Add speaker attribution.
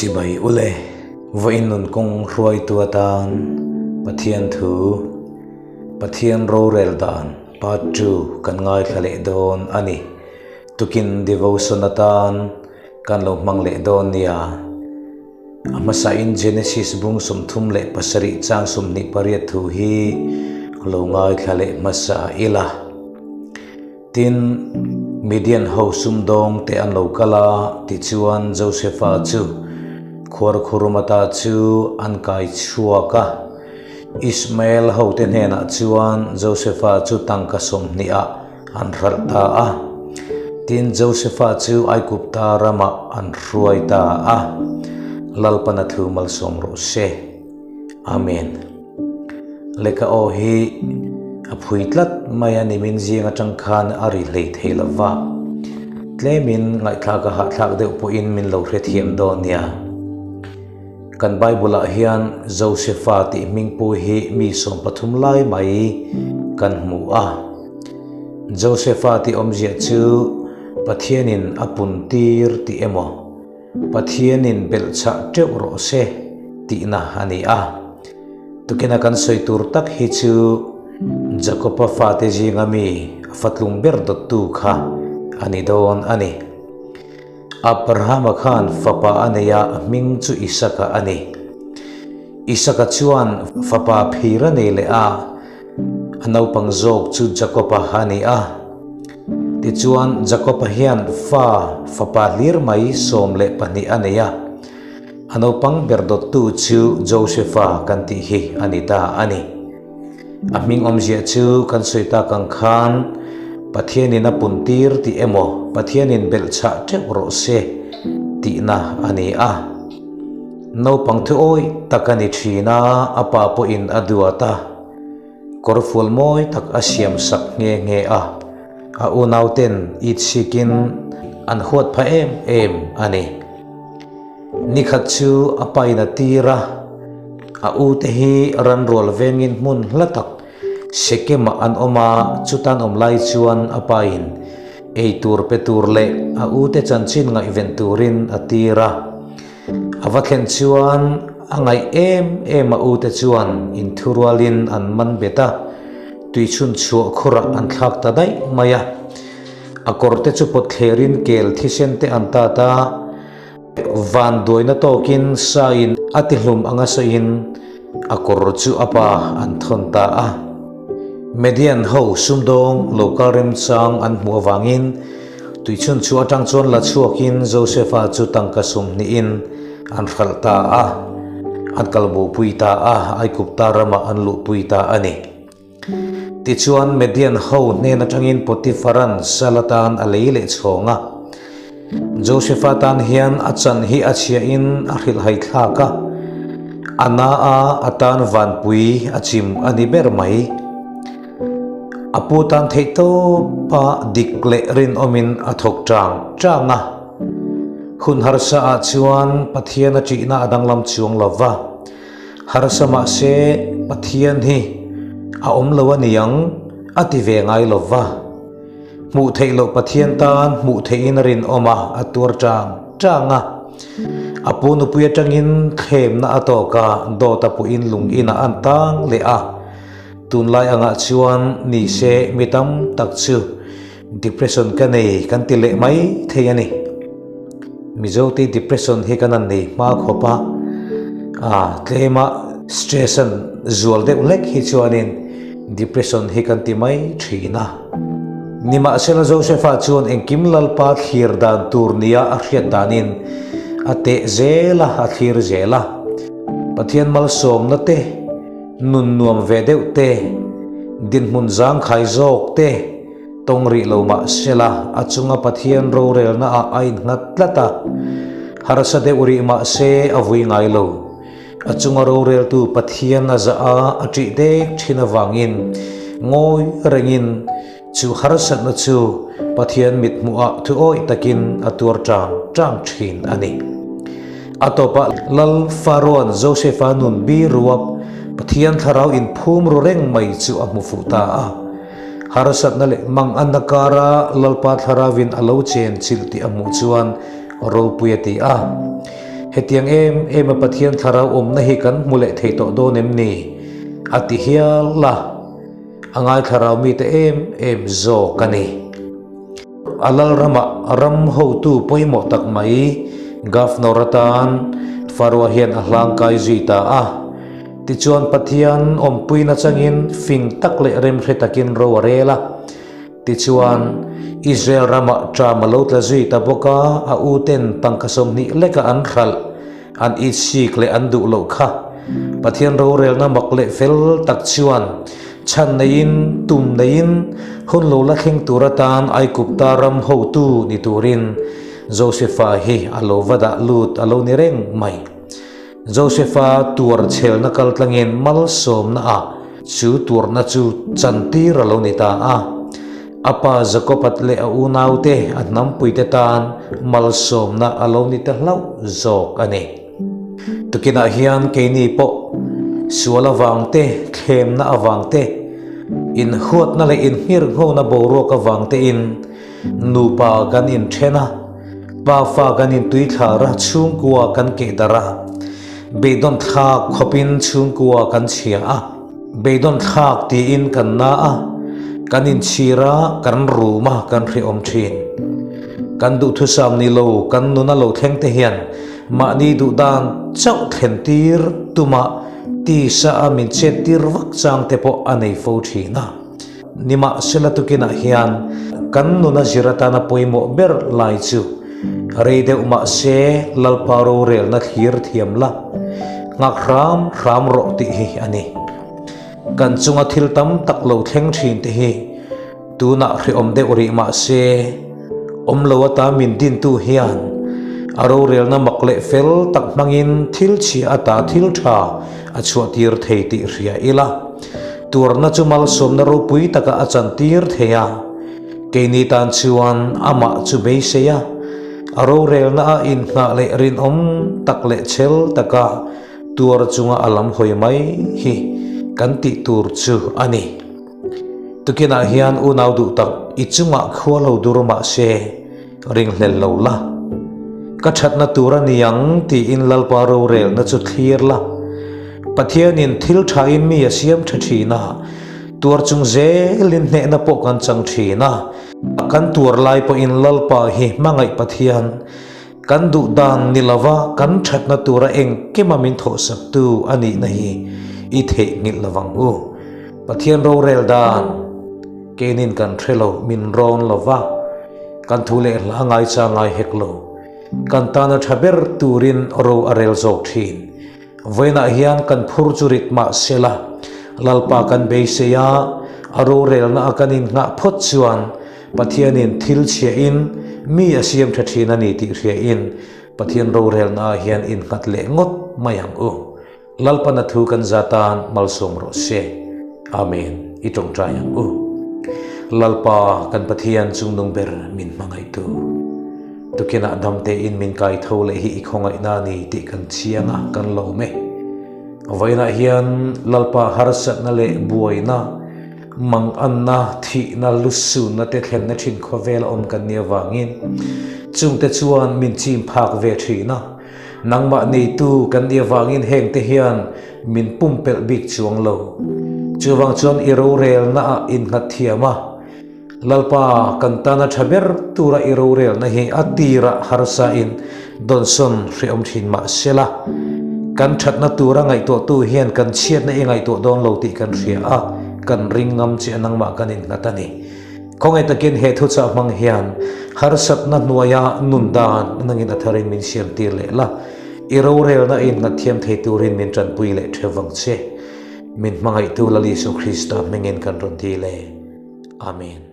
Speaker 1: Chibai ule, vawiin nun kawng hruaitu atan Pathian thu, Pathian rorel dan part ii kan ngaithla leh dawn a ni. Tukin devotion atan kan lo hmang leh dawn nia. A hmasain Genesis bung 37 chang 28 thu hi lo ngaithla leh hmasa ila. Tin, Midian ho sumdawng te an lo kal a, tichuan Josefa chu khuarkhurumata chu an kai chhuak a. Ishmael hote hnenah chuan Josefa chu tangka 20 ah an hralh ta a. Tin, Josefa chu Aigupta ramah an hruai ta a. Lalpana thu malsawm rawh se. Amen. Lehkha aw hi a phui tlat mai a nimin zing atang khan a ri hlei thei lo va, tlemin ngaihthlak a hahthlak deuh pawhin min lo hrethiam dawn nia. Kan Bible ah hian Josefa tih hming pu hi mi 13 lai mai kan hmu a. Josefa tih awmzia chu Pathianin a pun tir tih emaw, Pathianin belhchhah teuh rawh se tihna a ni a. Tukina kan sawi tur tak hi chu Jakoba fate zinga mi a fatlung ber dawttu kha a ni dawn a ni. Abrahama khan fapa a nei a, a hming chu Isaka a ni. Isaka chuan fapa phir a nei leh a, A naupang zawk chu Jakoba a ni a. Tichuan, Jakoba hian fa, fapa hlir mai 12 a nei a. A naupang ber dawttu chu Josefa kan tih hi a ni ta a ni. A hming awmzia chu kan sawi tak ang khan, Pathianin a puntir tih emaw, Pathianin belhchhah teuh rawh se tihna a ni a. Naupang thu awih tak a ni thin a, a pa pawhin a duat a, kawrfual mawi tak a siam sak nghe nghe a, a unauten ithikin an huat pha em em a ni. Nikhat chu a pain a tir a, a ute hi ranrual vengin hmun hla tak Sekemah an awm a, chutan awm lai chuan a pain ei tur pe tur leh a ute chanchin ngaihven turin a tir a. A va thlen chuan a ngaih em em a ute chuan inthurualin an man bet a, tuichhun chhuah khurah an thlak ta daih mai a. A kawrte chu pawt thlerin kel thisen te an tat a, van duaina tawkin sain a tihlum anga sawiin a kawr chu a pa an thawn ta a. Median ho sumdawng local remchang an hmuh avangin Tuichhun chu atang chuan la chhuakin Josefa chu tangka 20in an hralh ta a, an kalbohpui ta a, Aigupta ramah an luhpui ta a ni. Tichuan Median ho hnen atangin Potifaran sal atan a lei leh chhawng a. Josefa tan hian a chan hi a chhiahin a hrilhhai thlak a, a na a atan vanpui a chim a ni ber mai. A pu tan theih tawpa dik leh rinawmin a thawk chang chang a. Hun harsa ah chuan Pathian a ṭihna a danglam chuang lo va. Harsa mah se Pathian hi a awm lo a niang a ti ve ngai lo va. Hmuh theih loh Pathian tan hmuh theihin a rinawm a, a tuar chang chang a. A pu nupui atangin thlemna a tawk a, dawt a puhin lung inah an tang leh a. Tunlai angah chuan ni se mi tam tak chu depression ka nei kan ti leh mai thei a ni. Mizote depression hi kan an nei hma khawp a, a tlema stress an zual deuh hlek hi chuanin depression hi kan ti mai thin a. Nimahsela Josepha chuan engkim Lalpa thlir dan tur nia a hriat danin a teh zel a, a thlir zel a. Pathian malsawmna te, Nun nuam ve deuh te, dinhmun zangkhai zawk te tawng rih lo mah sela a chunga Pathian rorelna ah a innghat tlat a, harsa deuh rih mah se a vui ngai lo. A chunga roreltu Pathian a zah a, a ṭih dek ṭhin avangin ngawi rengin chu harsatna chu Pathian mithmuhah thuawih takin a tuar ṭang ṭang ṭhin a ni. A tawpah Lal Faroan Josefa nun bi ruap Pathian thlarau inphum ru reng mai chu a hmu fuh ta a. Harsatna leh manganna kara Lalpa thlarauvin a lo chen chilh tih a hmuh chuan ropui a ti a. Hetiang em em a Pathian thlarau awmna hi kan hmu leh thei tawh dawn em ni? a ti hial a, a ngai thlarau mite em em zawk a ni. A lalramah ram hotu pawimawh tak mai Governor atan Faroa hian a hlangkai zui ta a. Tichuan Pathian awmpuina changin fing tak leh remhre takin ro a rel a. Tichuan Israel ramah ṭam a lo tla zui ta bawk a, a uten tangka 20 leka an hralh, an itsik leh an duh loh kha. Pathian rorelna mak leh fel tak chuan chhan neiin, tum neiin, hun lo la thleng tur atan Aigupta ram hotu ni turin Josefa hi a lo va dah lut a lo ni reng mai. Josefa tuar chhelna kal tlangin malsawmna ah chu tuarna chu chantir a lo ni ta a. A pa Jakob-a leh a unaute a hnampuite tan malsawmna a lo ni ta hlauh zawk a ni. Tukinah hian keini pawh sual avang te, thlemna avang te, inhuatna leh inhngirhnghona boruak avang tein nupa kan inthen a, pafa kan intuithlar a, chhungkua kan kehdarh a, beidawn thlak khawpin chhungkua kan chhia a. Beidawn thlak tiin kan na a, kan inchhir a, kan rum a, kan hrehawm thin. Kan duhthusam ni lo, kan nuna lo thleng te hian mahni duh dan chauh thlen tir tuma tisa a min chet tir vak chang te pawh a nei fo thin a. Nimahsela tukinah hian kan nuna zir atana pawimawh ber lai chu rei deuh mahse Lalpa rorelna thlir thiam la, nghak hram hram rawh tih hi a ni. Kan chunga thil tam tak lo thleng thin te hi tunah hrehawm deuh rih mahse awm lo ata min dintu hian a rorelna mak leh fel tak hmangin thil chhia ata thil tha a chhuahtir thei tih hria ila. Tuarna chu malsawmna ropui takah a chantir thei a, keini tan chuan amah chu beisei a, a rorelna a inhnah leh rinawm tak leh chhel taka tuar chunga a lam hawi mai hi kan tih tur chu a ni. Tukinah hian unau duh tak i chungah khua lo dur mah se ringhlel lo la, ka thatna tur a ni ang tiin Lalpa rorelna chu thlir la. Pathianin thil thain mi a siam tha thin a, tuar chung zelin hnehna pawh kan chang thin a. Kan tuar lai pawhin Lalpa hi hmangaih Pathian, kan duh dan ni lova kan thatna tura engkima min thawhsaktu a nihna hi i theihnghilh lovang u. Pathian rorel dan keinin kan hre lo, min rawn lova, kan thu leh hla ngaicha ngai hek lo. Kan tana tha ber turin ro a rel zawk thin. Vawiinah hian kan phur chu rit mah se la, Lalpa kan beisei a, a rorelna a kan innghah phawt chuan Pathianin thil chhiahin mi a siam tha thin a ni tih hriain Pathian rorelna ah hian innghat leh ngawt mai ang u. Lalpan a thu kan za tan malsawm rawh se. Amen. I tawngtai ang u. Lalpa kan Pathian chungnung ber min hmangaihtu. Tukinah damtein min kai tho leh hi i khawngaihna a ni tih kan chiang a, kan lawm e. Vawiinah hian Lalpa harsatna leh buaina, manganna, thihna, lusunna te thlenna thin khawvel a awm kan nih avangin chungte chuan min chim phak ve thin a. Nangmah neitu kan nih avangin hengte hian min pumpelh bik chuang lo. Chuvang chuan i rorelna ah innghat thiam a. Lalpa, kan tana tha ber tura i rorelna hi a tirah harsain dawnsawn hrehawm thin mah sela, kan thatna tura ngaihtuahtu hian kan chhiatna i ngaihtuah dawn lo tih kan hria a, kan ring ngam che a nangmah kan innghat a ni. Khawngaih takin he thuchah hmang hian harsatna hnuaia nun dan nangin a tharin min siam tir leh la, i rorelna i innghat thiam thei turin min tanpui leh theuh vang che. Min hmangaihtu Lal Isu Krista hmingin kan rawn dil e. Amen.